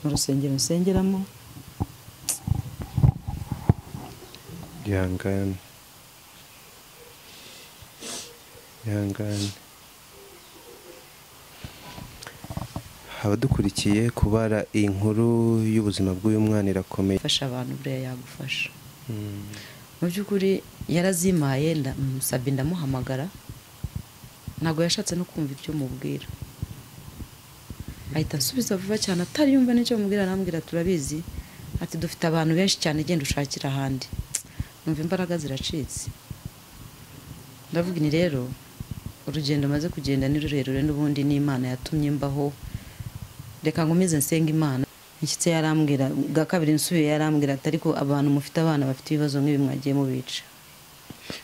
Mu rusengero nsengeramo. Ihangane, ihangane. Abadukurikiye, kubara inkuru y'ubuzima bw'uyu mwana irakomeye. Fasha abantu, buriya yagufasha. Mu by'ukuri yarazimaye, ndamusabye, ndamuhamagara, ntabwo yashatse no kumva ibyo mubwira, ahita ansubiza vuba cyane atari yumva n'icyo mubwira. Arambwira, "Turabizi," ati, "dufite abantu benshi cyane, genda ushakira ahandi." Numva imbaraga ziracitse, ndavuga ni rero urugendo maze kugenda ni rurerure, n'ubundi n'Imana yatumye mbaho, reka nkomeze nsenga Imana. Inshyitsi yarambwira, bwa kabiri nsubiye yarambwira ati, "Ariko abantu mufite abana bafite ibibazo nk'ibi mwagiye mubica?"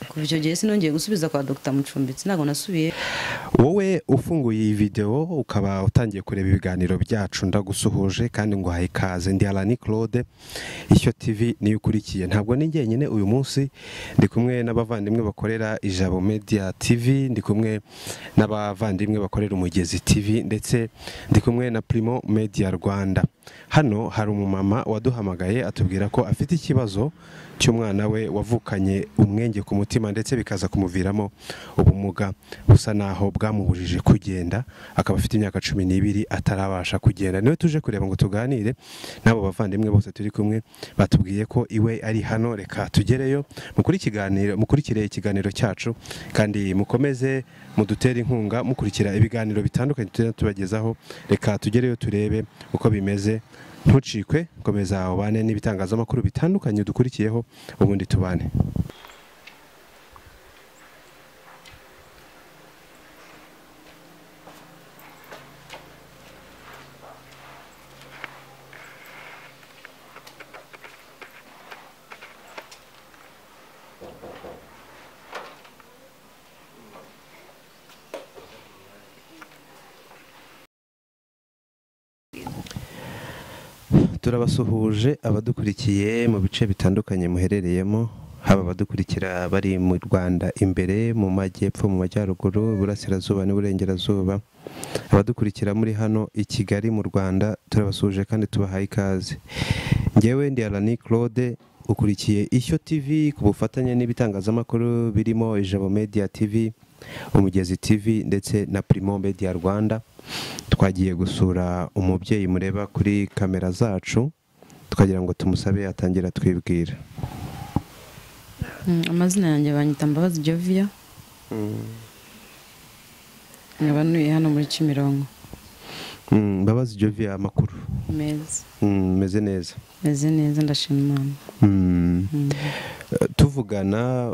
Kuva icyo gihe sinongeye gusubiza kwa Dr Mucumbitsi, ntabwo nasubiye. Wowe ufunguye iyi videwo ukaba utangiye kureba ibiganiro byacu, ndagusuhuje kandi nguhaye ikaze. Ndi Alani Claude, Ishyo TV niyo ukurikiye. Ntabwo ni njyenyine uyu munsi, ndi kumwe n'abavandimwe bakorera Ijabo Media TV, ndi kumwe n'abavandimwe bakorera Umugezi TV, ndetse ndi kumwe na Primo Media Rwanda. Hano hari umumama waduhamagaye atubwira ko afite ikibazo cy'umwana we wavukanye umwenge ku mutima, ndetse bikaza kumuviramo ubumuga busa naho bwamubujije kugenda, akaba afite imyaka 12 atarabasha kugenda. Niwe tuje kureba ngo tuganire n'abo bavandimwe bose turi kumwe. Batubwiye ko iwe ari hano, reka tugereyo. Mukuri ikiganiro, mukurikire ikiganiro cyacu kandi mukomeze mudutere inkunga mukurikira ibiganiro bitandukanye tugenda tubagezaho. Reka tugereyo turebe uko bimeze. Ntucikwe, komeza ubane n'ibitangazamakuru bitandukanye dukurikiyeho, ubundi tubane. Turabasuhuje abadukurikiye mu bice bitandukanye muherereyemo, haba abadukurikira bari mu Rwanda imbere, mu majyepfo, mu majyaruguru, iburasirazuba n'iburengerazuba, abadukurikira muri hano i Kigali mu Rwanda, turabasuhuje kandi tubahaye ikaze. Ngewe ndi Alani Claude, ukurikiye Ishyo TV ku bufatanye n'ibitangazamakuru birimo Ijabo Media TV, Umugezi TV ndetse na Primo Media Rwanda. Twagiye gusura umubyeyi mureba kuri kamera zacu, tukagira ngo tumusabe atangira twibwira. Amazina yanjye banyita Mbabazi Jovia, nkaba ntuye hano muri Kimironko. Mbabazi Jovia, amakuru? Meza. Meze neza? Meze neza, ndashima Imana. Tuvugana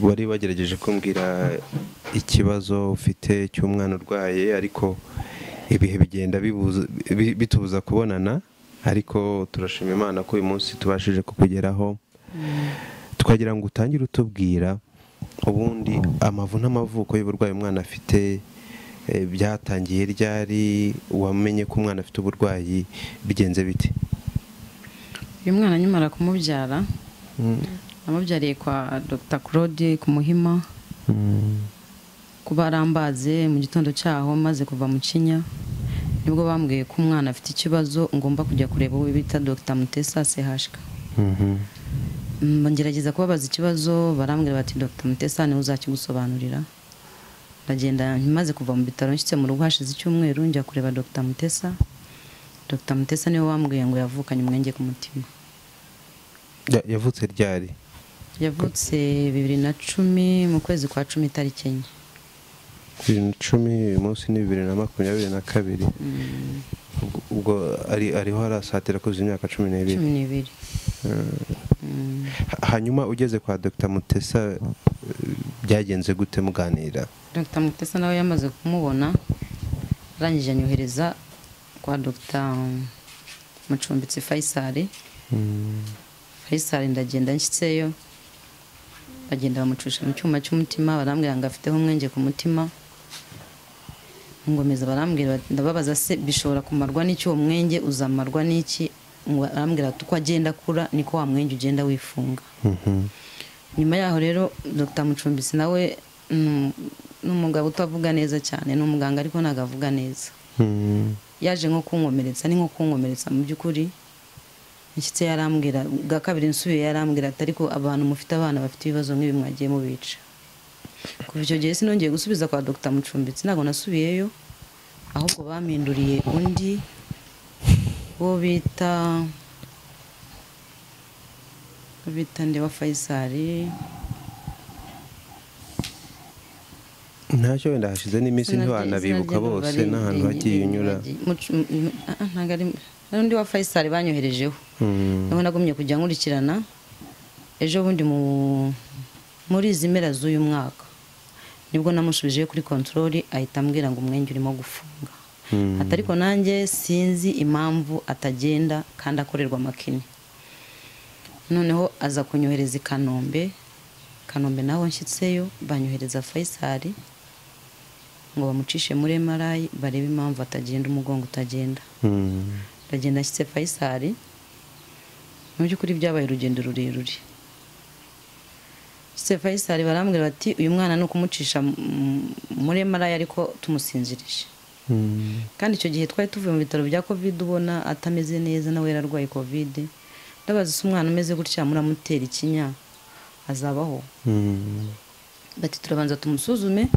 wari wagerageje kumbwira ikibazo ufite cy'umwana urwaye, ariko ibihe bigenda bitubuza kubonana, ariko turashima Imana ko uyu munsi tubashije kukugeraho. Twagira ngo utangire utubwira ubundi amavu n'amavuko y'uburwayi umwana afite, byatangiye ryari, wamenye ko umwana afite uburwayi bigenze bite? Uyu mwana nyamara kumubyara, namubyariye kwa Dr Claude ku Muhima, kuba arambaze mu gitondo cyaho maze kuva mu kinya, nibwo bambwiye ko umwana afite ikibazo, ngomba kujya kureba uwo bita Dr Mutesa CHK. Ngerageza kubabaza ikibazo, barambwira bati, "Dr Mutesa niwe uzakigusobanurira." Ndagenda, maze kuva mu bitaro nshyitse mu rugo hashize icyumweru, njya kureba Dr Mutesa. Dr Mutesa niwe wambwiye ngo yavukanye umwenge ku mutima. Yavutse ryari? Yavutse 2010 mu kwezi kwa 10, itariki 4. 2010, uyu munsi ni 2022. Ubwo ariho arasatira kuzuza imyaka 12. 12. Hanyuma ugeze kwa Dr Mutesa byagenze gute muganira? Dr Mutesa nawe yamaze kumubona, arangije anyohereza kwa Dr Mucumbitsi Faisal. Faisal ndagenda, nshyitseyo bagenda bamucusha mu cyuma cy'umutima, barambwira ngo afiteho umwenge ku mutima. Ngomeza barambwira, ndababaza, "Se bishobora kumarwa n'iki, uwo mwenge uzamarwa n'iki?" Arambwira ati, "Uko agenda akura niko wa mwenge ugenda wifunga." Nyuma yaho rero Dr Mucumbitsi nawe ni umugabo utavuga neza cyane, ni umuganga ariko ntabwo avuga neza. Yaje nko kunkomeretsa, ni nko kunkomeretsa mu by'ukuri. Nshyitse yarambwira bwa kabiri nsubiye yarambwira ati ariko abantu mufite abana bafite ibibazo nk'ibi mwagiye mubica. Kuva icyo gihe sinongeye gusubiza kwa Dr Mucumbitsi, ntabwo nasubiyeyo, ahubwo bampinduriye undi wo bita Ndeba Faisal. Ntacyo wenda hashize n'iminsi ntiwanabibuka bose n'ahantu hagiye unyura. Ntabwo ari undi wa Faisal banyoherejeho. Naho nagumye kujya nkurikirana. Ejo bundi muri izi mpera z'uyu mwaka nibwo namushubije kuri control, ahita ambwira ngo umwenge urimo gufunga. Ati ariko nanjye sinzi impamvu atagenda kandi akorerwa makini. Noneho aza kunyohereza i Kanombe. Kanombe naho nshyitseyo banyohereza Faisal ngo bamucishe muri MRI barebe impamvu atagenda, umugongo utagenda. Ndagenda nshyitse Faisal, mu by'ukuri byabaye urugendo rurerure. Nshyitse Faisal barambwira bati uyu mwana ni ukumucisha muri MRI ariko tumusinzirije. Kandi icyo gihe twari tuvuye mu bitaro bya Covid, ubona atameze neza, nawe yararwaye Covid. Ndabaza se umwana umeze gutya muramutera ikinya azabaho? Bati turabanza tumusuzume,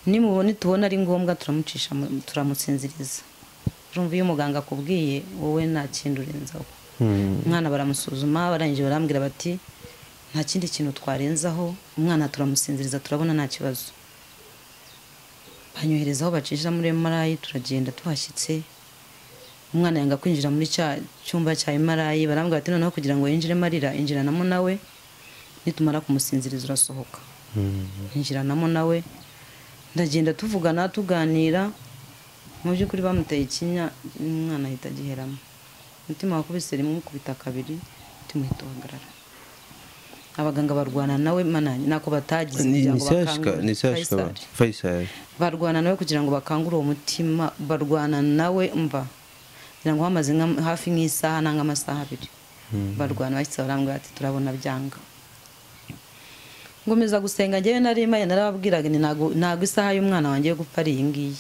nimubone tubona ari ngombwa turamucisha, turamusinziriza. Urumva iyo muganga akubwiye wowe nta kindi urenzaho. Umwana baramusuzuma, barangije barambwira bati nta kindi kintu twarenzaho, umwana turamusinziriza turabona nta kibazo. Banyohereza aho bacisha muri MRI, turagenda tuhashyitse. Umwana yanga kwinjira muri cya cyumba cya MRI, barambwira bati noneho kugira ngo yinjire marira injiranamo nawe, nitumara kumusinziriza urasohoka. Injiranamo nawe, ndagenda tuvugana tuganira. Mu by'ukuri bamuteye ikinya, umwana ahita agiheramo. Umutima wakubise rimwe ukubita kabiri, umutima uhita uhagarara. Abaganga barwana nawe mananye nako batagize kugira ngo bakangure Faisal. Barwana nawe kugira ngo bakangure uwo mutima, barwana nawe mva kugira ngo hamaze hafi nk'isaha nanga amasaha abiri. Barwana bahise barambwira ati turabona byanga. Ngomeza gusenga njyewe nari maye narababwiraga ni ntago isaha y'umwana wanjye yo gupfa ari iyi ngiyi.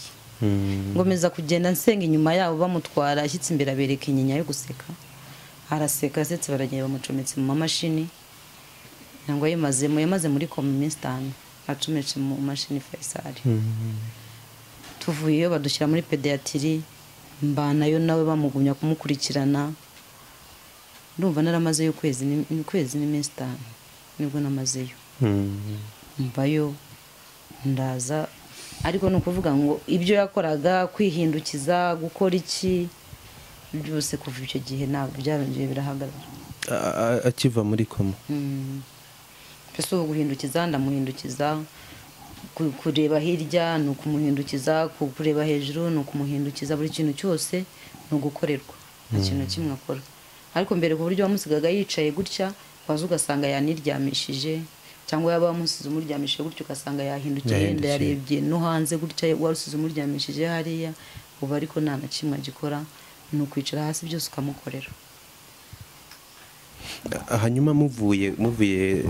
Ngomeza kugenda nsenga inyuma yabo bamutwara, ashyitse imbere abereka inyinya yo guseka. Araseka asetse, baragenda bamucometse mu mamashini. Ngo yamaze muri koma iminsi 5 acometse mu mashini Faisal. Tuvuyeyo badushyira muri pediatrie, mbanayo nawe bamugumya kumukurikirana. Ndumva naramazeyo ukwezi n'iminsi 5 nibwo namazeyo. Mvayo ndaza, ariko ni ukuvuga ngo ibyo yakoraga kwihindukiza gukora iki byose kuva icyo gihe ntabwo byarongeye birahagarara. Akiva muri koma mbese ubu guhindukiza ndamuhindukiza, kureba hirya ni ukumuhindukiza, kureba hejuru ni ukumuhindukiza, buri kintu cyose ni ugukorerwa, nta kintu kimwe akora. Ariko mbere ku buryo wamusigaga yicaye gutya waza ugasanga yaniryamishije, cyangwa yaba wamusize umuryamishije gutya ugasanga yahindukiye yenda yarebye no hanze gutya warusize umuryamishije hariya. Ubu ariko nta na kimwe agikora, ni ukwicara hasi byose ukamukorera. Hanyuma muvuye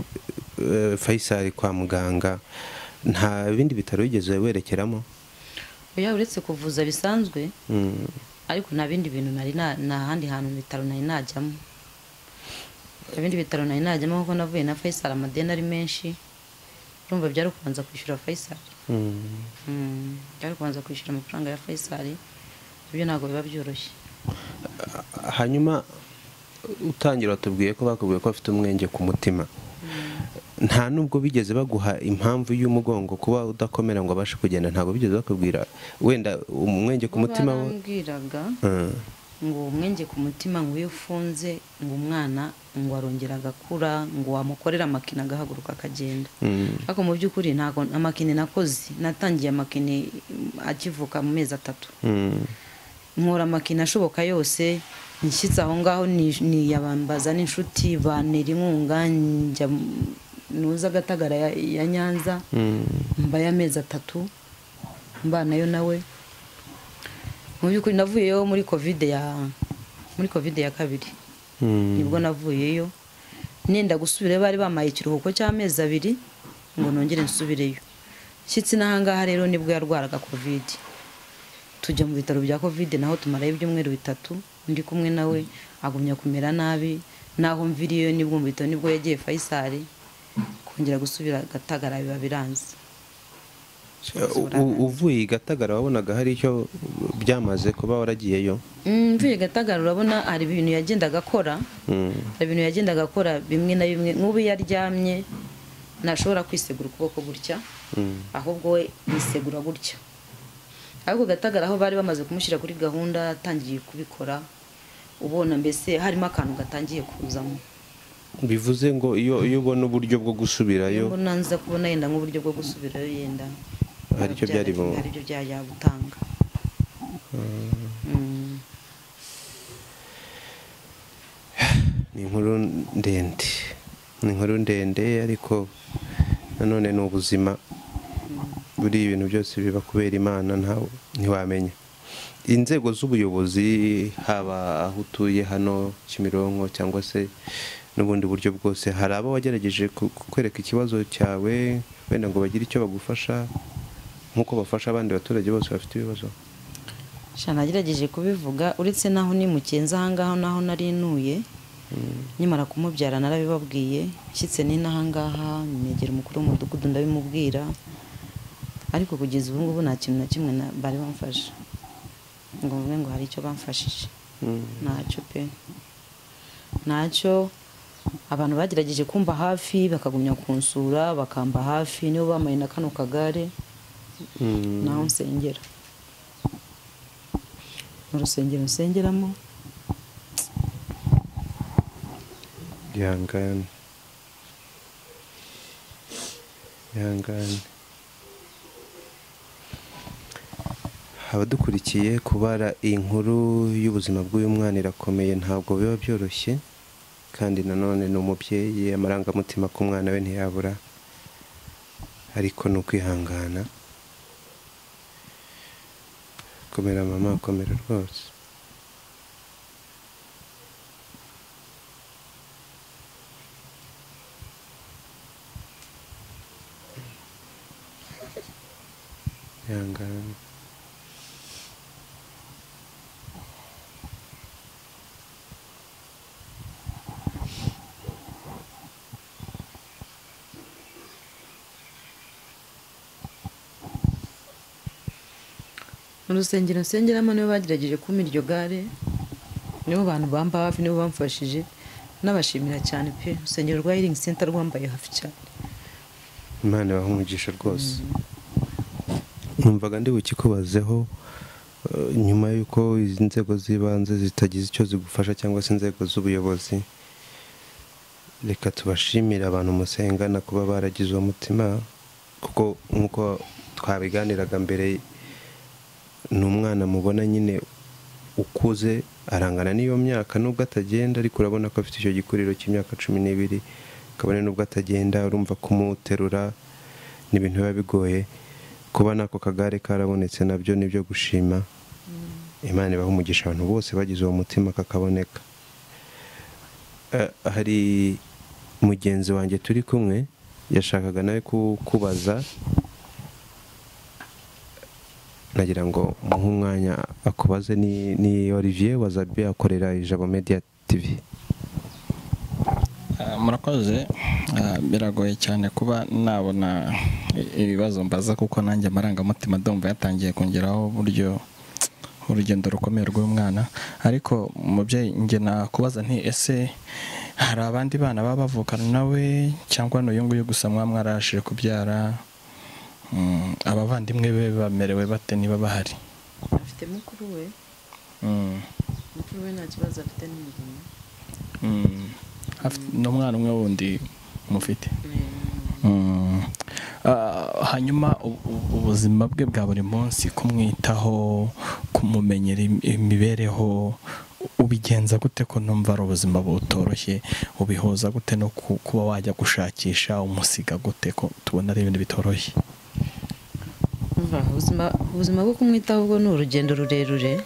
Faisal kwa muganga, nta bindi bitaro bigeze werekeramo? Oya, uretse kuvuza bisanzwe. Ariko nta bindi bintu nari nta handi hantu mu bitaro nari najyamo. Ibindi bitaro nari najyamo kuko navuye na Faisal amadeni ari menshi. Urumva byari kubanza kwishyura Faisal. Byari kubanza kwishyura amafaranga ya Faisal, ibyo ntabwo biba byoroshye. Hanyuma utangira tubwiye ko bakubwiye ko afite umwenge ku mutima. Nta nubwo bigeze baguha impamvu y'umugongo kuba udakomera ngo abashe kugenda, ntabwo bigeze bakubwira wenda umwenge ku mutima? Barambwiraga ngo umwenge ku mutima ngo iyo ufunze ngo umwana ngo arongera agakura, ngo wamukorera amakina agahaguruka akagenda. Ariko mu by'ukuri ntabwo amakine nakoze, natangiye amakine akivuka mu mezi 3. Nkora amakine ashoboka yose, nshyitse aho ngaho niyabambaza n'inshuti bantera inkunga, njya nuza Gatagara ya Nyanza, mbaye amezi 3 mbanayo nawe. Mu by'ukuri navuyeyo muri Covid ya kabiri. Nibwo navuyeyo nenda gusubira, bari bamaye ikiruhuko cy'amezi 2 ngo nongere nsubireyo. Nshyitsi n'ahangaha rero nibwo yarwaraga Covid. Tujya mu bitaro bya Covid naho tumarayo ibyumweru 3 ndi kumwe nawe, agumya kumera nabi. Naho mviriyo nibwo mu bitaro nibwo yagiye Faisal, kongera gusubira Gatagara biba biranze. Uvuye Gatagara wabonaga hari icyo byamaze kuba waragiyeyo? Mvuye Gatagara urabona hari ibintu yagendaga akora, hari ibintu yagendaga akora bimwe na bimwe. Nk'ubu yaryamye ntashobora kwisegura ukuboko gutya, ahubwo we yisegura gutya. Ariko Gatagara aho bari bamaze kumushyira kuri gahunda atangiye kubikora, ubona mbese harimo akantu gatangiye kuzamo. Bivuze ngo iyo ubona uburyo bwo gusubirayo, mbona nza kubona yenda nk'uburyo bwo gusubirayo, yenda hari icyo byari hari ibyo byayabutanga. Ni inkuru ndende, ni inkuru ndende, ariko nanone ni ubuzima. Buri ibintu byose biba kubera Imana, ntawe ntiwamenya. Inzego z'ubuyobozi haba aho utuye hano Kimironko cyangwa se n'ubundi buryo bwose, hari abo wagerageje kwereka ikibazo cyawe wenda ngo bagire icyo bagufasha nk'uko bafasha abandi baturage bose bafite ibibazo? Nagerageje kubivuga, uretse naho nimukenza ahangaha naho nari ntuye nyimara kumubyara narabibabwiye, nshyitse n'ahangaha negera umukuru w'umudugudu ndabimubwira, ariko kugeza ubu ngubu nta kintu na kimwe bari bamfasha ngo mvuge ngo hari icyo bamfashije. Ntacyo pe, ntacyo. Abantu bagerageje kumba hafi, bakagumya kunsura, bakamba hafi, nibo bamaye na kano kagare naho nsengera, mu rusengero nsengeramo. Ihangane, ihangane. Abadukurikiye, kubara inkuru y'ubuzima bw'uyu mwana irakomeye, ntabwo biba byoroshye, kandi nanone ni umubyeyi, amarangamutima ku mwana we ntiyabura, ariko ni ukwihangana. Komera mama, komera rwose. Ihangane. Mu rusengero nsengeramo nibo bagerageje kumpa iryo gare, nibo bantu bamba hafi, nibo bamfashije, nabashimira cyane pe. Urusengero rwa Healing Center rwambaye hafi cyane. Imana ibahe umugisha rwose. Numvaga ndi bukikubazeho nyuma y'uko izi nzego z'ibanze zitagize icyo zigufasha cyangwa se inzego z'ubuyobozi, reka tubashimire abantu musengana kuba baragize uwo mutima, kuko nk'uko twabiganiraga mbere, ni umwana mubona nyine ukuze arangana n'iyo myaka nubwo atagenda, ariko urabona ko afite icyo gikuriro cy'imyaka 12, kabone nubwo atagenda, urumva kumuterura ni ibintu biba bigoye. Kuba nako kagare karabonetse nabyo nibyo gushima. Imana ibahe umugisha abantu bose bagize uwo mutima kakaboneka. Hari mugenzi wanjye turi kumwe yashakaga nawe kukubaza, nagira ngo muhe umwanya akubaze. Ni Olivier Wazabi akorera Ijabo Media TV. Murakoze. Biragoye cyane kuba nabona ibibazo mbaza, kuko nanjye amarangamutima ndumva yatangiye kongeraho uburyo urugendo rukomeye rw'umwana. Ariko umubyeyi njye nakubaza nti ese hari abandi bana baba bavukana nawe cyangwa n'uyu nguyu gusa mwarashije kubyara? Abavandimwe be bamerewe bate niba bahari? Afite mukuru we. Mukuru we nta kibazo afite, ni muzima. N'umwana umwe wundi mufite. Hanyuma ubuzima bwe bwa buri munsi, kumwitaho, kumumenyera imibereho, ubigenza gute ko numva ari ubuzima butoroshye? Ubihuza gute no kuba wajya gushakisha, umusiga gute ko tubona ari ibintu bitoroshye? Ubuzima bwo kumwitaho ubwo ni urugendo rurerure,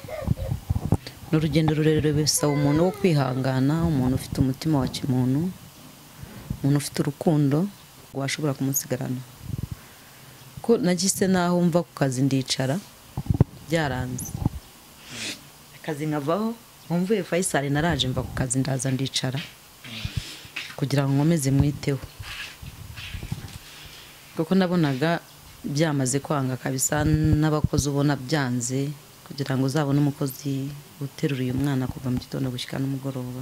ni urugendo rurerure, bisaba umuntu wo kwihangana, umuntu ufite umutima wa kimuntu, umuntu ufite urukundo washobora kumusigarana. Ko nagise naho mva ku kazi ndicara, Byaranze akazi nkavaho, mvuye Faisal naraje mva ku kazi ndaza ndicara kugira ngo nkomeze mwiteho, kuko nabonaga byamaze kwanga kabisa n'abakozi ubona byanze kugira ngo uzabone umukozi uterura uyu mwana kuva mu gitondo gushyika n'umugoroba.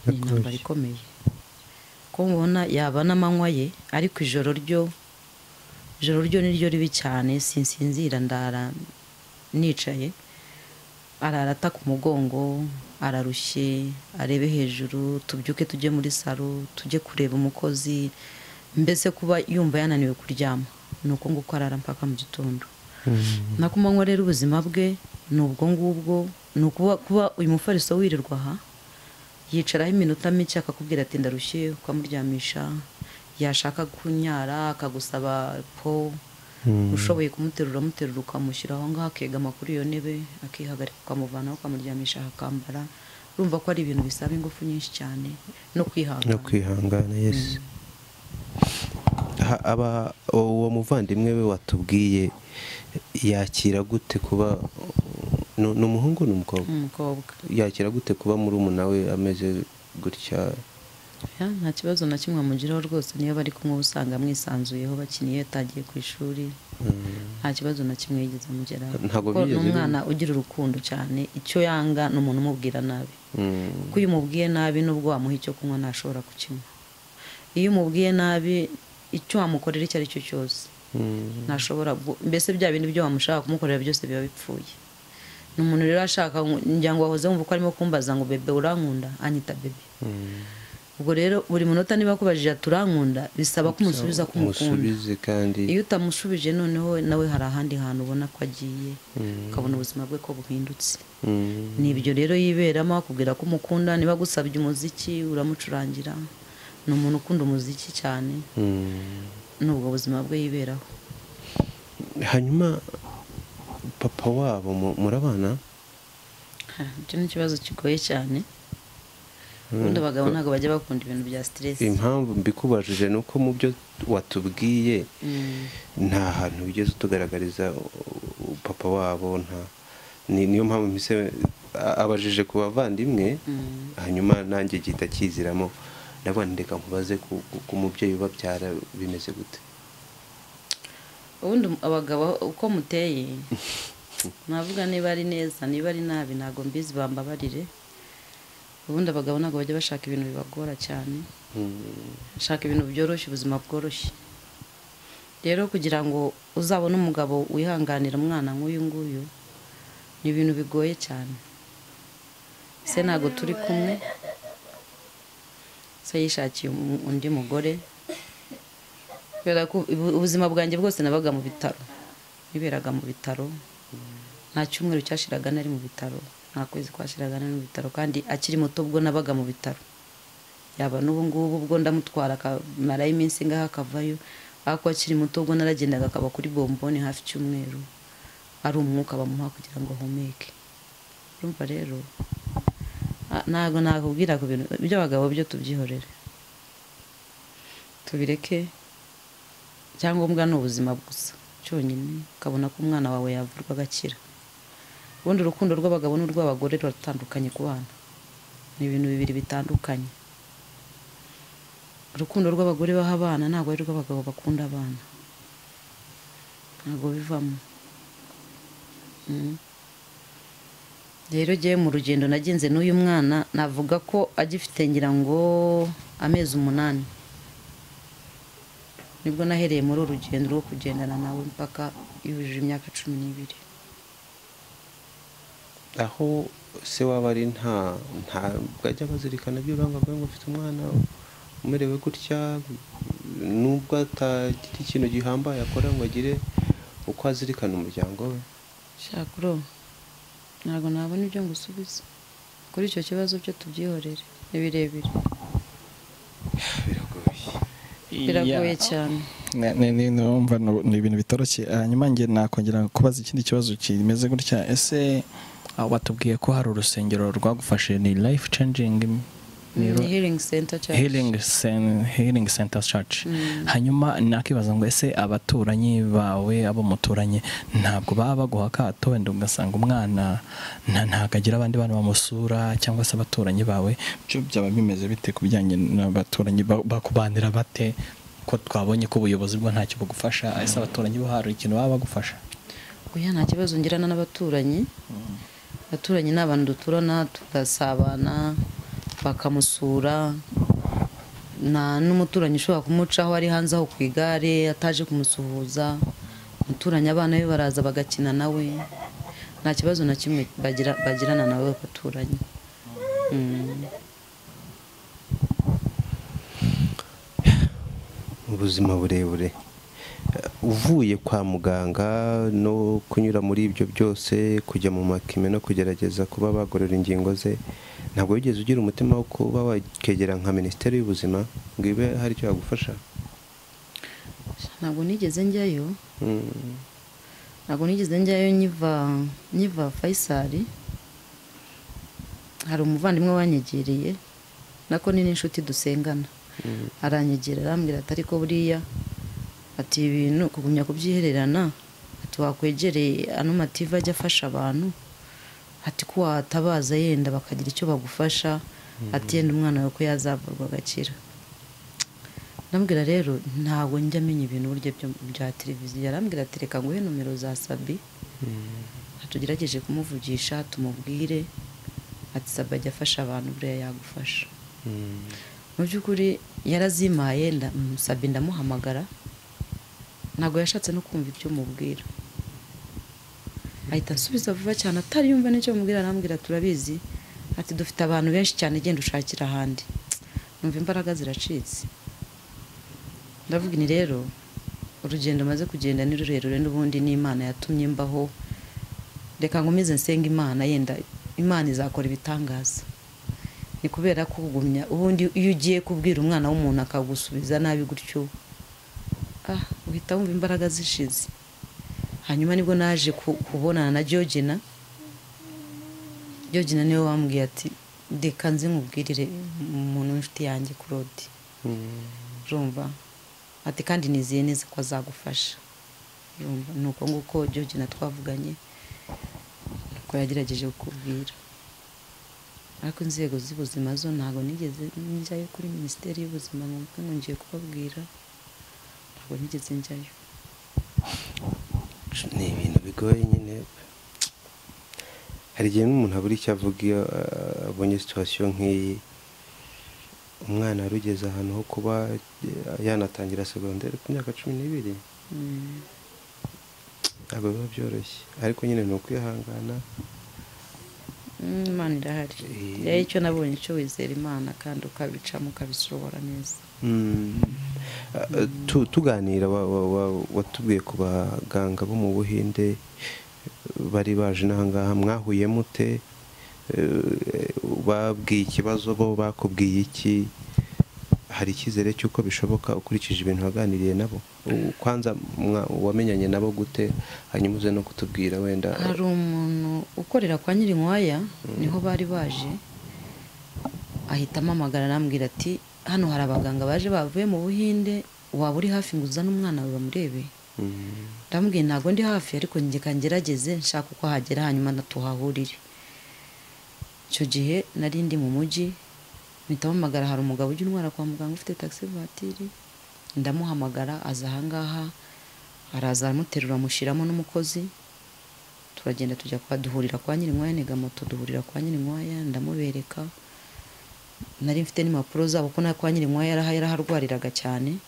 Ni intambara ikomeye ko mubona yaba n'amanywa ye, ariko ijoro ryo niryo ribi cyane. Sinsinzira, ndara nicaye, arara ataka umugongo, ararushye, arebe hejuru, tubyuke tujye muri salo tujye kureba umukozi, mbese kuba yumva yananiwe kuryama nuko nguko arara mpaka mu gitondo. Na kumanywa rero ubuzima bwe ni ubwo ngubwo, ni kuba uyu mufariso wirirwa aha yicaraho iminota mike akakubwira ati ndarushye, ukamuryamisha, yashaka kunyara akagusaba po, ushoboye kumuterura muterura ukamushyira aho ngaho akegama kuri iyo ntebe akihagarika, ukamuvanaho ukamuryamisha akambara. Urumva ko ari ibintu bisaba ingufu nyinshi cyane no kwihangana. No kwihangana, yes. Aba uwo muvandimwe we watubwiye yakira gute kuba ni umuhungu n'umukobwa? Umukobwa. Yakira gute kuba murumuna we ameze gutya? Nta kibazo na kimwe amugiraho rwose, niyo bari kumwe usanga mwisanzuyeho bakiniye yatangiye ku ishuri, nta kibazo na kimwe yigeze amugeraho. Kuko ni umwana ugira urukundo cyane, icyo yanga ni umuntu umubwira nabi. Kuko iyo umubwiye nabi nubwo wamuha icyo kunywa ntashobora kukinywa. Iyo umubwiye nabi icyo wamukorera icyo ari cyo cyose ntashobora, mbese bya bindi byo wamushaka kumukorera byose biba bipfuye. Ni umuntu rero ashaka, ngira ngo wahoze wumva ko arimo kumbaza ngo bebe urankunda, anyita bebe. Ubwo rero buri munota niba akubajije ati urankunda, bisaba ko umusubiza ko umukunda. Iyo utamushubije noneho nawe hari ahandi hantu ubona ko agiye, ukabona ubuzima bwe ko buhindutse. Ni ibyo rero yiberamo, akubwira ko umukunda, niba agusabye umuziki uramucurangira. Ni umuntu ukunda umuziki cyane, n'ubwo buzima bwe yiberaho. Hanyuma papa wabo murabana? Icyo ni ikibazo kigoye cyane. Ubundi abagabo ntabwo bajya bakunda ibintu bya stress. Impamvu mbikubajije ni uko mu byo watubwiye nta hantu wigeze utugaragariza papa wabo, nta niyo mpamvu mpise abajije ku bavandimwe, hanyuma nanjye gihita kiziramo ndabona ndeka nkubaze ku mubyeyi ubabyara bimeze gute. Ubundi abagabo uko muteye navuga niba ari neza niba ari nabi ntabwo mbizi, bambabarire. Ubundi abagabo ntabwo bajya bashaka ibintu bibagora cyane, bashaka ibintu byoroshye, ubuzima bworoshye. Rero kugira ngo uzabone umugabo wihanganira umwana nk'uyu nguyu ni ibintu bigoye cyane. Se ntabwo turi kumwe, se yishakiye undi mugore. Kubera ko ubuzima bwanjye bwose nabaga mu bitaro, niberaga mu bitaro, nta cyumweru cyashiraga nari mu bitaro, nta kwezi kwashiraga nari mu bitaro, kandi akiri muto ubwo nabaga mu bitaro. Yaba n'ubu ngubu ubwo ndamutwara akamarayo iminsi ngaha akavayo, ariko akiri muto ubwo naragendaga akaba kuri bomboni hafi cyumweru, ari umwuka bamuha kugira ngo ahumeke. Urumva rero ntabwo nakubwira ku bintu by'abagabo byo tubyihorere, tubireke. Icyangombwa ni ubuzima gusa cyonyine, ukabona ko umwana wawe yavurwa agakira. Ubundi urukundo rw'abagabo n'urw'abagore ruratandukanye ku bana, ni ibintu bibiri bitandukanye. Urukundo rw'abagore baha abana ntabwo ari urw'abagabo bakunda abana, ntabwo bivamo. Rero jyewe mu rugendo nagenze n'uyu mwana navuga ko agifite ngira ngo amezi 8, nibwo nahereye muri uru rugendo rwo kugendana nawe mpaka yujuje imyaka 12. Aho se waba ari ntabwo ajya bazirikana by'uranga ngo ufite umwana umerewe gutya, nubwo atagira ikintu gihambaye akora ngo agire uko azirikana umuryango we. Shakuro, ntabwo nabona ibyo ngusubiza kuri icyo kibazo, byo tubyihorere, ni birebire, biragoye cyane. Ni ibintu bitoroshye. Hanyuma njye nakongera kubaza ikindi kibazo kimeze gutya: ese watubwiye ko hari urusengero rwagufashe, ni life changing Healing Center Church. Healing Center Church. Hanyuma nakibaza ngo ese abaturanyi bawe abo muturanye ntabwo baba baguha akato, wenda ugasanga umwana ntakagira abandi bana bamusura, cyangwa se abaturanyi bawe byo byaba bimeze bite ku bijyanye n'abaturanyi, bakubanira bate ko twabonye ko ubuyobozi bwo ntacyo bugufasha, ese abaturanyi bo hari ikintu baba bagufasha? Oya, nta kibazo ngirana n'abaturanyi. Abaturanyi ni abantu duturana tugasabana, bakamusura. Nta n'umuturanyi ushobora kumucaho ari hanze aho ku igare ataje kumusuhuza. Umuturanyi abana be baraza bagakina nawe, nta kibazo na kimwe bagirana nawe abaturanyi. Ubuzima burebure uvuye kwa muganga no kunyura muri ibyo byose, kujya mu makime no kugerageza kuba bagorora ingingo ze, ntabwo wigeze ugira umutima wo kuba wakegera nka Minisiteri y'Ubuzima ngo ibe hari icyo yagufasha? Ntabwo nigeze njyayo. Ntabwo nigeze njyayo. Nyiva Faisal hari umuvandimwe wanyegereye, nako ni n'inshuti dusengana, aranyegera arambwira ati ariko buriya ati ibintu kugumya kubyihererana, ati wakwegereye ano mativa ajya afasha abantu, ati ko watabaza yenda bakagira icyo bagufasha, ati yenda umwana wawe ko yazavurwa agakira. Ndambwira rero ntabwo njya menya ibintu burya bya televiziyo. Arambwira ati reka nguhe nomero za Sabi, tugerageje kumuvugisha tumubwire, ati Sabi ajya afasha abantu buriya yagufasha. Mu by'ukuri yarazimaye, Sabi ndamuhamagara, ntabwo yashatse no kumva ibyo mubwira, ahita ansubiza vuba cyane atari yumva n'icyo mubwira. Arambwira turabizi, ati dufite abantu benshi cyane, genda ushakira ahandi. Numva imbaraga ziracitse. Ndavuga ni rero urugendo maze kugenda ni rurerure, n'ubundi n'Imana yatumye mbaho, reka nkomeze nsenga Imana, yenda Imana izakora ibitangaza. Ni kubera ko kugumya ubundi iyo ugiye kubwira umwana w'umuntu akagusubiza nabi gutyo, uhita wumva imbaraga zishize. Hanyuma nibwo naje kubonana na Georgina. Georgina niwe wambwiye ati reka nze nkubwirire umuntu w'inshuti yanjye Claude, urumva, ati kandi nizeye neza ko azagufasha. Urumva, nuko nguko Georgina twavuganye, nuko yagerageje kukubwira. Ariko inzego z'ubuzima zo ntabwo nigeze njyayo kuri Minisiteri y'Ubuzima ngo ngiye kubabwira, ntabwo nigeze njyayo. Ni ibintu bigoye nyine, hari igihe n'umuntu abura icyo avuga iyo abonye situation nk'iyi. Umwana wari ugeze ahantu ho kuba yanatangira segonderi ku myaka 12, ntabwo biba byoroshye, ariko nyine ni ukwihangana. Imana irahari. Rero icyo nabonye cyo wizera Imana kandi ukabicamo ukabishobora neza. Tuganira watubwiye ku baganga bo mu Buhinde bari baje n'ahangaha, mwahuye mute? Babwiye ikibazo bo bakubwiye iki? Hari icyizere cy'uko bishoboka ukurikije ibintu waganiriye nabo? Kwanza wamenyanye nabo gute, hanyuma uze no kutubwira wenda. Hari umuntu ukorera kwa Nyirinkwaya, niho bari baje, ahita amamagara arambwira ati hano hari abaganga baje bavuye mu Buhinde, waba uri hafi ngo uzane umwana wawe bamurebe? Ndamubwiye ntabwo ndi hafi, ariko njye kangerageze nshaka uko hagera hanyuma natuhahurire. Icyo gihe nari ndi mu mujyi, mpita mpamagara, hari umugabo ujya untwara kwa muganga ufite taxi voiture, ndamuhamagara aza ahangaha, araza aramuterura amushyiramo n'umukozi, turagenda tujya kwa duhurira kwa Nyirinkwaya, niga moto duhurira kwa Nyirinkwaya, ndamubereka. Nari mfite n'impapuro zabo ko na kwa Nyirinkwaya yaraharwariraga cyane,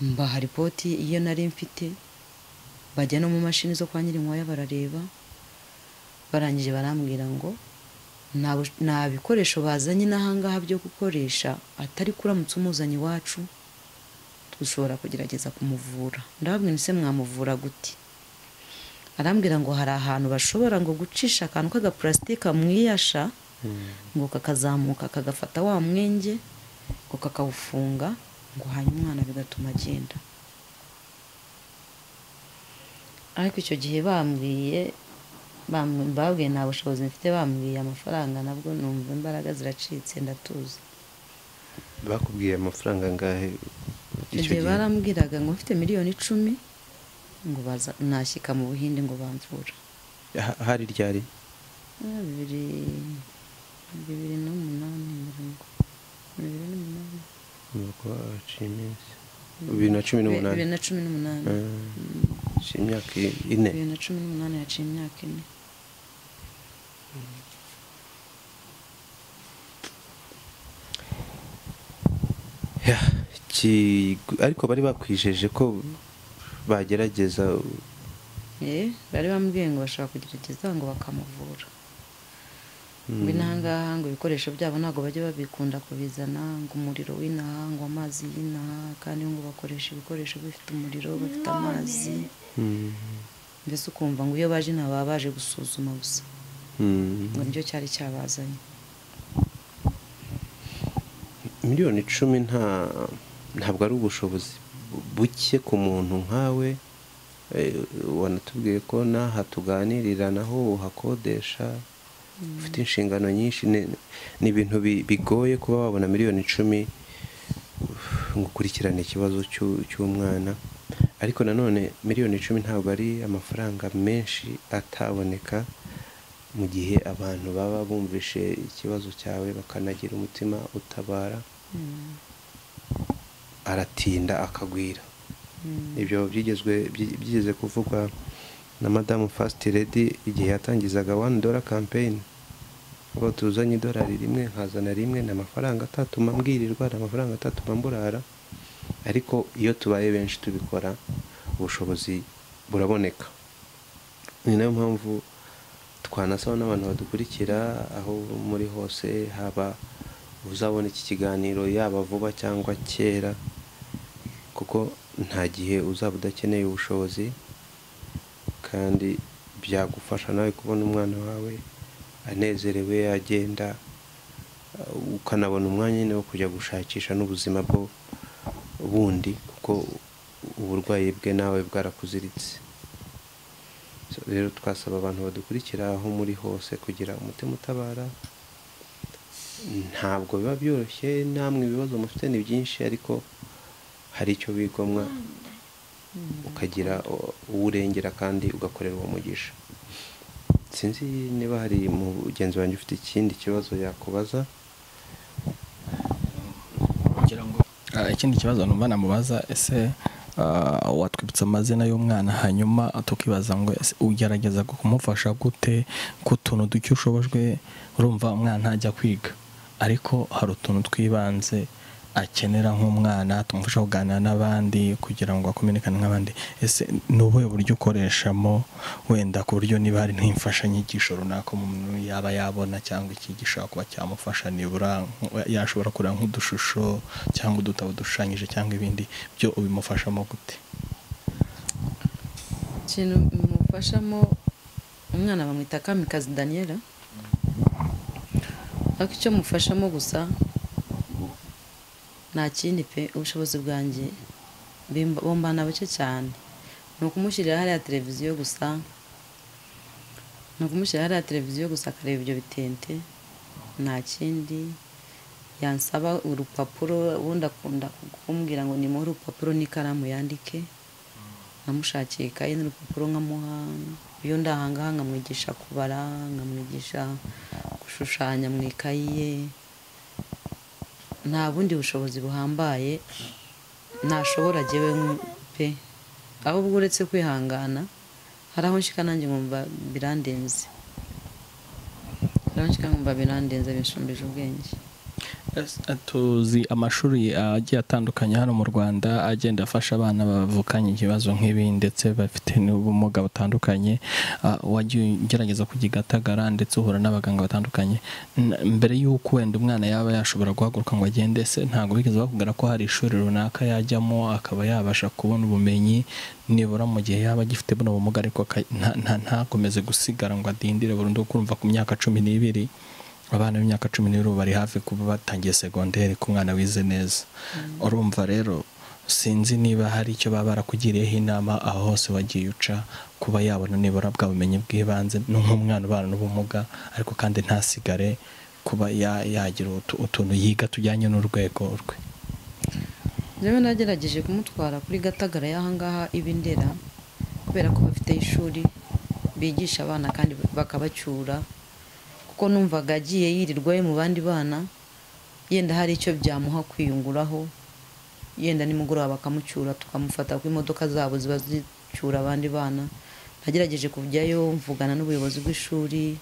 mbaha ripoti iyo nari mfite, bajya no mu mashini zo kwa Nyirinkwaya barareba, barangije barambwira ngo nta bikoresho bazanye n'ahangaha byo gukoresha, atari kuramutse umuzanye iwacu dushobora kugerageza kumuvura. Ndababwira nti se mwamuvura gute? Arambwira ngo hari ahantu bashobora ngo gucisha akantu k'agapulasitike mwiyasha, ngo kakazamuka kagafata wa mwenge, ngo kakawufunga, ngo hanyuma umwana bigatuma agenda. Ariko icyo gihe bambwiye Babwiye nta bushobozi mfite, bambwiye amafaranga, nabwo numva imbaraga ziracitse ndatuza. Bakubwiye amafaranga angahe icyo gihe? Barambwiraga ngo mfite 10,000,000 ngo baza nashyika mu Buhinde ngo bamvura. Hari ryari? 2008 2008. Nuko aciye 2018. 2018. Imyaka ine. 2018 yaciye imyaka ine. Ariko bari bakwijeje ko bagerageza. Bari bambwiye ngo bashaka kugerageza ngo bakamuvura. Ngo inahangaha ngo ibikoresho byabo ntabwo bajya babikunda kubizana, ngo umuriro w'inaha, ngo amazi y'inaha, kandi ngo bakoresha ibikoresho bifite umuriro, bafite amazi. Mbese ukumva ngo iyo baje nta baba baje gusuzuma gusa. Ngo nicyo cyari cyabazanye. 10,000,000 ntabwo ari ubushobozi buke ku muntu nkawe. Wanatubwiye ko n'aha tuganirira naho uhakodesha, ufite inshingano nyinshi. Ni ibintu bigoye kuba wabona 10,000,000 ngo ukurikirane ikibazo cy'umwana. Ariko nanone 10,000,000 ntabwo ari amafaranga menshi ataboneka mu gihe abantu baba bumvishe ikibazo cyawe bakanagira umutima utabara. Aratinda akagwira. Ibyo byigeze kuvugwa na Madame First Lady igihe yatangizaga $1 campaign, ngo tuzanye $1 nkazana rimwe, ni amafaranga atatuma mbwirirwa, ni amafaranga atatuma mburara. Ariko iyo tubaye benshi tubikora, ubushobozi buraboneka. Ni nayo mpamvu twanasaba n'abantu badukurikira aho muri hose, haba uzabona iki kiganiro yaba vuba cyangwa kera, kuko nta gihe uzaba udakeneye ubushobozi, kandi byagufasha nawe kubona umwana wawe anezerewe agenda, ukanabona umwanya wo kujya gushakisha n'ubuzima bwo bundi, kuko uburwayi bwe nawe bwarakuziritse. Rero twasaba abantu badukurikira aho muri hose kugira umutima utabara. Ntabwo biba byoroshye, namwe ibibazo mufite ni byinshi, ariko hari icyo bigomwa ukagira uwurengera kandi ugakorera uwo mugisha. Sinzi niba hari mugenzi wanjye ufite ikindi kibazo yakubaza. Kugira ngo ikindi kibazo numva namubaza, ese watwibutsa amazina y'umwana, hanyuma tukibaza ngo ugerageza kumufasha gute ku tuntu duke ushobojwe? Urumva umwana ntajya kwiga, ariko hari utuntu twibanze akenera nk'umwana tumufasha kuganira n'abandi kugira ngo akominikane nk'abandi. Ese ni ubuhe buryo ukoreshamo wenda ku buryo niba hari nk'imfashanyigisho runaka umuntu yaba yabona cyangwa ikigisha kuba cyamufasha, nibura yashobora kureba nk'udushusho cyangwa udutabo dushushanyije cyangwa ibindi byo, ubimufashamo gute? Ikintu mufashamo umwana bamwita Kamikazi Daniela, ariko icyo mufashamo gusa nta kindi pe, ubushobozi bwanjye bumbana buke cyane, ni ukumushyirira hariya televiziyo gusa, ni ukumushyirira hariya televiziyo gusa akareba ibyo bitente, nta kindi. Yansaba urupapuro, ubundi akunda kumbwira ngo nimuhe urupapuro n'ikaramu yandike, nkamushakiye ikayi n'urupapuro nkamuha. Iyo ndahangaha nkamwigisha kubara, nkamwigisha gushushanya mu ikayi ye. Nta bundi bushobozi buhambaye ntashobora jyewe pe, ahubwo uretse kwihangana hari aho nshika nanjye nkumva birandenze, hari aho nshika nkumva birandenze, binshumbije ubwenge. Tuzi amashuri agiye atandukanye hano mu Rwanda agenda afasha abana bavukanye ikibazo nk'ibi ndetse bafite n'ubumuga butandukanye. Wagiye ugerageza kujya i Gatagara ndetse uhura n'abaganga batandukanye. Mbere y'uko wenda umwana yaba yashobora guhaguruka ngo agende, se ntabwo bigeze bakubwira ko hari ishuri runaka yajyamo akaba yabasha kubona ubumenyi nibura mu gihe yaba agifite buno bumuga, ariko ntakomeze gusigara ngo adindire burundu? Kumva ku myaka 12, abana b'imyaka 12 bari hafi kuba batangiye segonderi ku mwana wize neza. Urumva rero Sinzi niba hari icyo baba barakugiriyeho inama aho hose wagiye uca, kuba yabona nibura bwa bumenyi bw'ibanze nk'umwana ubana n'ubumuga, ariko kandi ntasigare kuba yagira utuntu yiga tujyanye n'urwego rwe. Njyewe nagerageje kumutwara kuri Gatagara y'ahangaha ibindera, kubera ko bafite ishuri bigisha abana kandi bakabacyura, kuko numvaga agiye yirirwayo mu bandi bana, yenda hari icyo byamuha kwiyunguraho, yenda nimugoroba bakamucyura tukamufata ku imodoka zabo ziba zicyura abandi bana. Nagerageje kujyayo mvugana n'ubuyobozi bw'ishuri,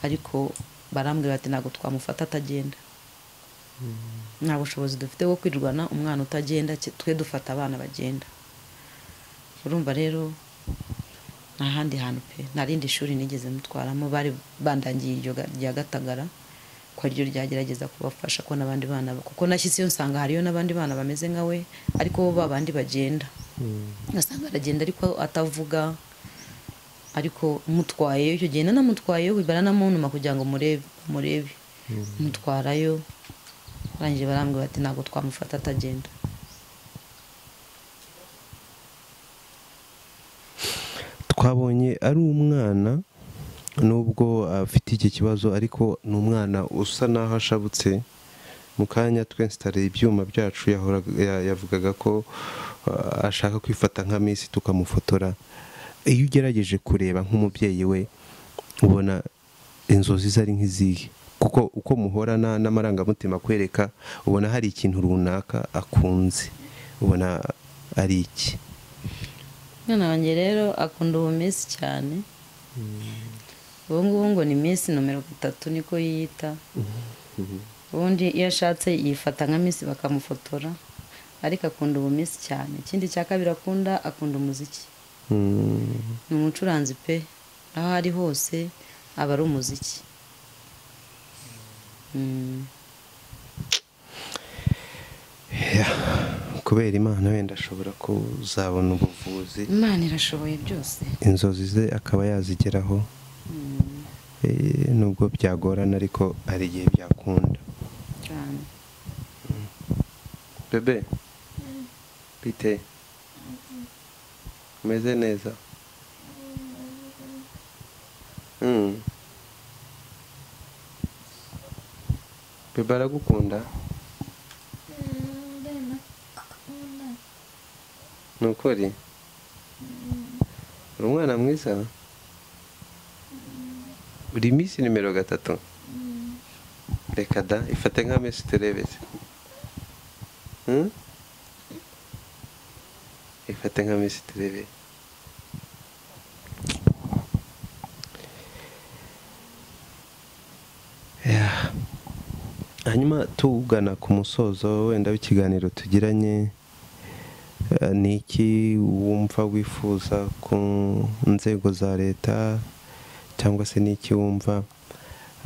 ariko barambwira bati ntabwo twamufata atagenda, nta bushobozi dufite bwo kwirwana umwana utagenda, twe dufata abana bagenda. Urumva rero nta handi hantu pe, nta rindi shuri nigeze mutwaramo, bari bandangiye iryo rya Gatagara ko ryo ryagerageza kubafasha ko n'abandi bana, kuko nashyitse yo nsanga hariyo n'abandi bana bameze nka we, ariko bo babandi bagenda, ngasanga aragenda ariko atavuga. Ariko mutwaye icyo gihe nanamutwayeyo baranamuntuma kugira ngo murebe mutwarayo, barangije barambwira bati ntabwo twamufata atagenda. Twabonye ari umwana nubwo afite iki kibazo, ariko ni umwana usa naho ashabutse. Mu kanya twensitare ibyuma byacu yavugaga ko ashaka kwifata nka Miss tukamufotora. Iyo ugerageje kureba nk'umubyeyi we ubona inzozi ze ari nk'izihe? Kuko uko muhorana n'amarangamutima kwereka, ubona hari ikintu runaka akunze, ubona ari iki? Umwana wanjye rero akunda ubu Miss cyane. Ubu ngubu ngo ni Miss nomero 3 niko yiyita. Ubundi iyo ashatse yifata nka Miss bakamufotora, ariko akunda ubu Miss cyane. Ikindi cya kabiri akunda umuziki. Ni umucuranzi pe, aho ari hose aba ari umuziki. Kubera Imana wenda ashobora kuzabona ubuvuzi. Imana irashoboye byose, inzozi ze akaba yazigeraho. Nubwo byagorana ariko hari igihe byakunda cyane. Bebe bite, umeze neza? Bebe aragukunda? Nukuri uri umwana mwiza? Uri Miss nimero 3? Reka da, ifate nka Miss turebeze. Ifate nka Miss turebe. Hanyuma tugana ku musozo wenda w'ikiganiro tugiranye, ni iki wumva wifuza ku nzego za leta, cyangwa se ni iki wumva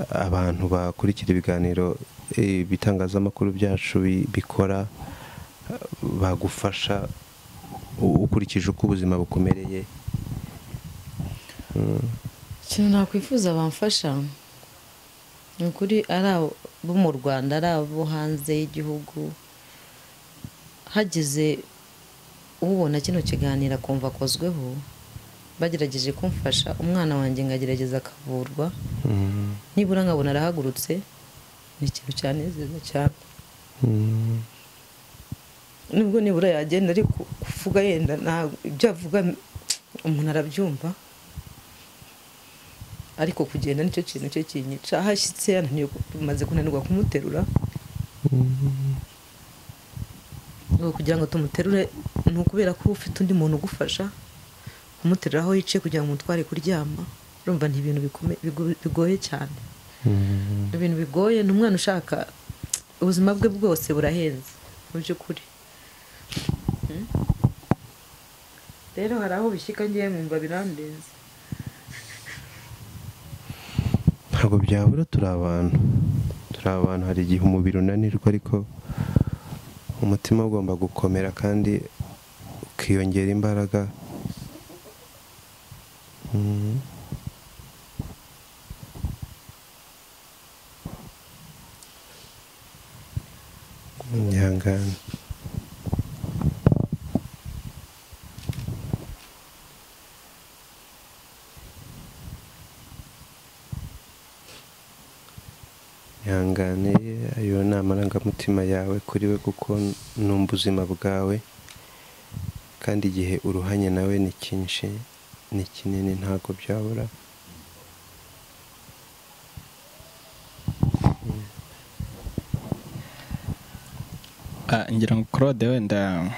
abantu bakurikira ibiganiro ibitangazamakuru byacu bikora bagufasha ukurikije uko ubuzima bukomereye? Ikintu nakwifuza bamfasha ni ukuri, ari abo mu Rwanda ari abo hanze y'igihugu, hagize ubona kino kiganiro akumva akozweho, bagerageje kumfasha umwana wanjye ngagerageza akavurwa, nibura nkabona arahagurutse, ni ikintu cyanezeza cyane. Nubwo nibura yagenda ariko kuvuga yenda ibyo avuga umuntu arabyumva, ariko kugenda nicyo kintu cyo kinyica. Hashyitse yananiwe, tumaze kunanirwa kumuterura. Kugira ngo tumuterure ni ukubera ko ufite undi muntu ugufasha kumuterura aho yicaye kugira ngo umutware kuryama. Urumva ni ibintu bigoye cyane, ni ibintu bigoye. Ni umwana ushaka ubuzima bwe bwose burahenze mu by'ukuri. Rero hari aho bishyika ngiye nkumva birandenze. Ntabwo byabura, turi abantu, hari igihe umubiri unanirwa, ariko umutima ugomba gukomera kandi ukiyongera imbaraga. Ihangane. Ihangane, ayo ni amarangamutima yawe kuri we, kuko ni ubuzima bwawe, kandi igihe uruhanye nawe ni cyinshi, ni kinini, ntabwo byabura. Ngira ngo Claude wenda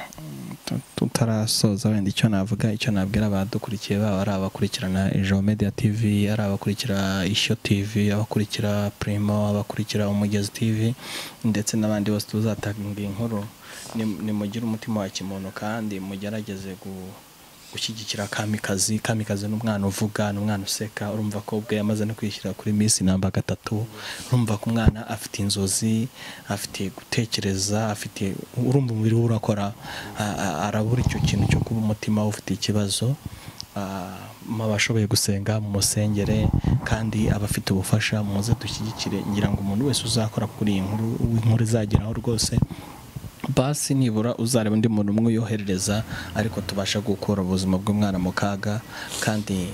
tutarasoza, wenda icyo navuga, icyo nabwira abadukurikiye, baba ari abakurikirana Ejo Media TV, ari abakurikira Ishyo TV, abakurikira Primo, abakurikira Umugezi TV, ndetse n'abandi bose tuzatanga inkuru, nimugire umutima wa kimuntu kandi mugerageze gushyigikira Kamikazi. Kamikazi ni umwana uvuga, ni umwana useka, urumva ko ubwe yamaze no kwishyira kuri Miss namba 3, urumva ko umwana afite inzozi, afite gutekereza, afite, urumva umubiri we urakora, arabura icyo kintu cyo kuba umutima ufite ikibazo. Abashoboye gusenga mumusengere, kandi abafite ubufasha muze dushyigikire. Ngira ngo umuntu wese uzakora kuri iyi nkuru, inkuru izageraho rwose, basi nibura uzareba undi muntu umwe uyoherereza, ariko tubasha gukura ubuzima bw'umwana mu kaga. Kandi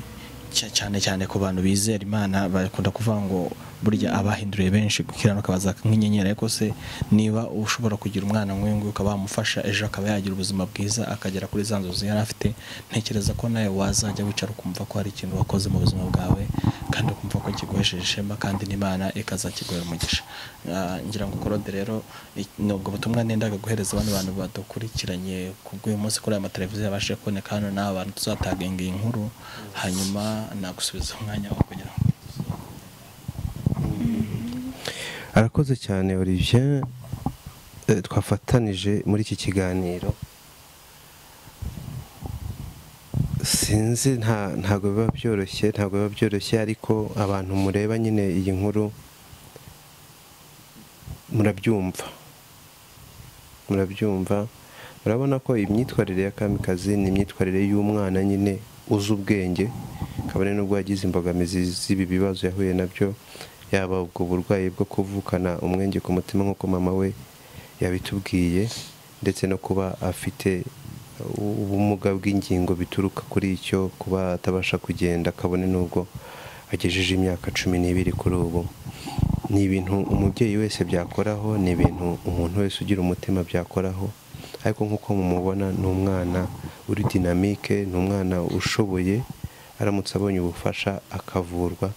cyane cyane ku bantu bizera Imana, bakunda kuvuga ngo burya abahinduriye benshi gukiranuka bazaka nk'inyenyeri, ariko se niba ushobora kugira umwana nk'uyu nguyu ukaba wamufasha, ejo akaba yagira ubuzima bwiza, akagera kuri za nzozi yari afite, ntekereza ko nawe wazajya wicara ukumva ko hari ikintu wakoze mu buzima bwawe, kandi ukumva ko kiguhesheje ishema, kandi n'Imana ikazakiguhera umugisha. Ngira ngo Claude rero nubwo butumwa nendaga guhereza abandi bantu badukurikiranye kubw'uyu munsi kuri aya mateleviziyo yabashije kuboneka hano, n'aba bantu tuzatagenga iyi nkuru, hanyuma nagusubiza umwanya wo kugira ngo. Arakoze cyane Olivier, twafatanije muri iki kiganiro. Sinzi, ntabwo biba byoroshye, ntabwo biba byoroshye, ariko abantu mureba nyine iyi nkuru murabyumva, murabyumva, murabona ko imyitwarire ya Kamikazi ni imyitwarire y'umwana nyine uzi ubwenge, kabone nubwo yagize imbogamizi z'ibi bibazo yahuye nabyo, yaba ubwo burwayi bwo kuvukana umwenge ku mutima nk'uko mama we yabitubwiye, ndetse no kuba afite ubumuga bw'ingingo bituruka kuri icyo, kuba atabasha kugenda kabone nubwo agejeje imyaka 12 kuri ubu. Ni ibintu umubyeyi wese byakoraho, ni ibintu umuntu wese ugira umutima byakoraho, ariko nk'uko mumubona ni umwana uri dynamique, ni umwana ushoboye, aramutse abonye ubufasha akavurwa,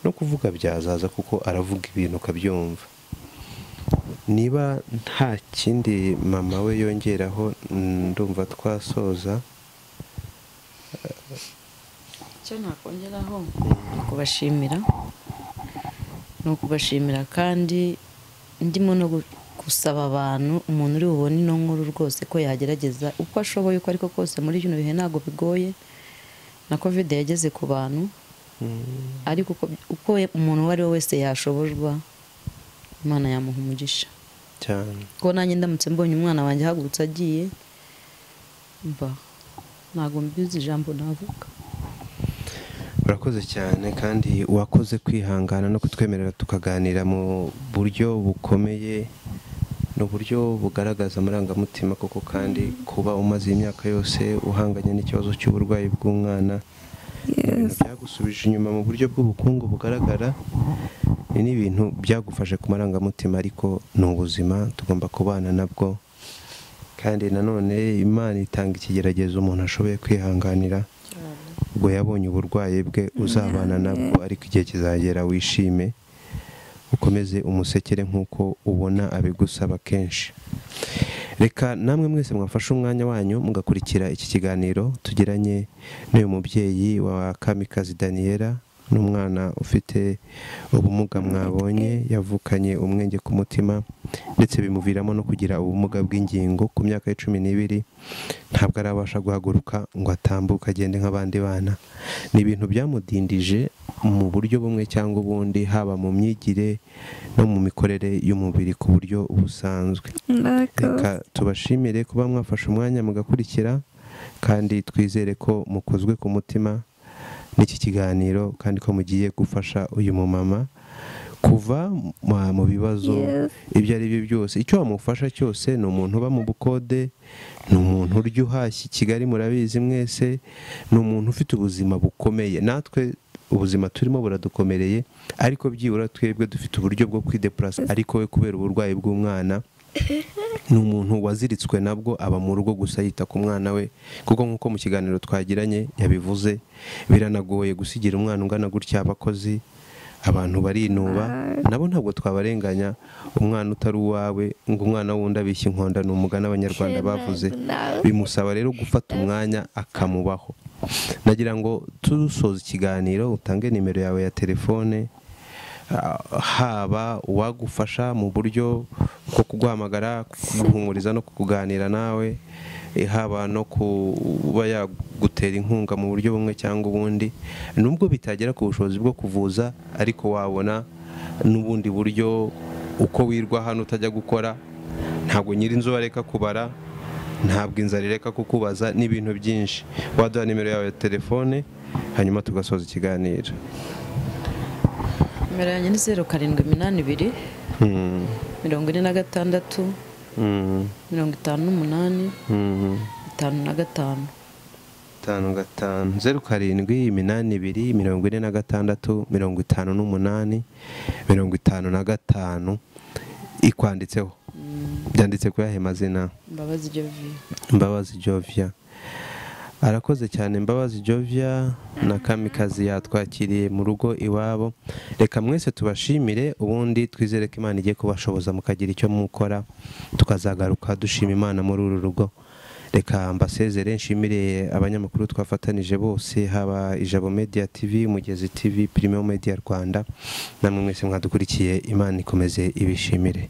no kuvuga byazaza kuko aravuga ibintu ukabyumva. Niba nta kindi mama we yongeraho, ndumva twasoza. Icyo nakongeraho ni kubashimira, ni ukubashimira, kandi ndimo no gusaba abantu, umuntu uri bubone ino nkuru rwose ko yagerageza uko ashoboye, uko ariko kose muri bino bihe ntabwo bigoye, na Covid yageze ku bantu, ariko uko umuntu uwo ari we wese yashobojwa, Imana yamuha umugisha cyane. Ko nanjye ndamutse mbonye umwana wanjye ahagurutse agiye, mva ntabwo mbizi ijambo navuga. Urakoze cyane, kandi wakoze kwihangana no kutwemerera tukaganira mu buryo bukomeye n'uburyo bugaragaza amarangamutima koko, kandi kuba umaze imyaka yose uhanganye n'ikibazo cy'uburwayi bw'umwana, byagusubije inyuma mu buryo bw'ubukungu bugaragara, ni n'ibintu byagufashe ku marangamutima, ariko ni ubuzima tugomba kubana nabwo. Kandi nanone Imana itanga ikigeragezo umuntu ashoboye kwihanganira, ubwo yabonye uburwayi bwe uzabana nabwo, ariko igihe kizagera wishime, ukomeze umusekere nk'uko ubona abigusaba kenshi. Reka namwe mwese mwafashe umwanya wanyu mugakurikira iki kiganiro tugiranye n'uyu mubyeyi wa Kamikazi Daniela, n'umwana ufite ubumuga mwabonye yavukanye umwenge ku mutima, ndetse bimuviramo no kugira ubumuga bw'ingingo ku myaka ya 12, ntabwo arabasha guhaguruka ngo atambuke agende nk'abandi bana. Ni ibintu byamudindije mu buryo bumwe cyangwa ubundi, haba mu myigire no mu mikorere y'umubiri ku buryo busanzwe. Reka tubashimire kuba mwafashe umwanya mugakurikira, kandi twizere ko mukozwe ku mutima n'iki kiganiro, kandi ko mugiye gufasha uyu mumama kuva mu bibazo ibyo ari byo byose. Icyo wamufasha cyose, ni umuntu uba mu bukode, ni umuntu urya uhashye i Kigali murabizi mwese, ni umuntu ufite ubuzima bukomeye. Natwe Ubuzima turimo buradukomereye, ariko byibura twebwe dufite uburyo bwo kwidepurasa, ariko we kubera uburwayi bw'umwana ni umuntu waziritswe nabwo, aba mu rugo gusa yita ku mwana we, kuko nk'uko mu kiganiro twagiranye yabivuze, biranagoye gusigira umwana ungana gutya abakozi, abantu barinuba, nabo ntabwo twabarenganya. Umwana utari uwawe ngo umwana wundi abishye inkonda, ni umugani Abanyarwanda bavuze. Bimusaba rero gufata umwanya akamubaho. Nagira ngo tusoze ikiganiro utange nimero yawe ya telefone, haba uwagufasha mu buryo bwo kuguhamagara, kuguhumuriza no kukuganira nawe, haba no kuba yagutera inkunga mu buryo bumwe cyangwa ubundi, nubwo bitagera ku bushobozi bwo kuvuza, ariko wabona n'ubundi buryo. Uko wirwa hano utajya gukora, ntabwo nyir'inzu areka kubara, ntabwo inzara ireka kukubaza, n'ibintu byinshi. Waduha nimero yawe ya telefone hanyuma tugasoza ikiganiro. Nimero yanjye ni 0782 46 58 55. 55 07 82 46 58 55. Ikwanditseho, byanditse ku yahe mazina? Mbabazi Jovia. Mbabazi Jovia, arakoze cyane. Mbabazi Jovia na Kamikazi yatwakiriye mu rugo iwabo. Reka mwese tubashimire, ubundi twizere ko Imana igiye kubashoboza mukagira icyo mukora, tukazagaruka dushima Imana muri uru rugo. Reka mbasezere, nshimire abanyamakuru twafatanije bose, haba Ijabo Media TV, Mugezi TV, Premium Media Rwanda, namwe mwese mwadukurikiye. Imana ikomeze ibishimire.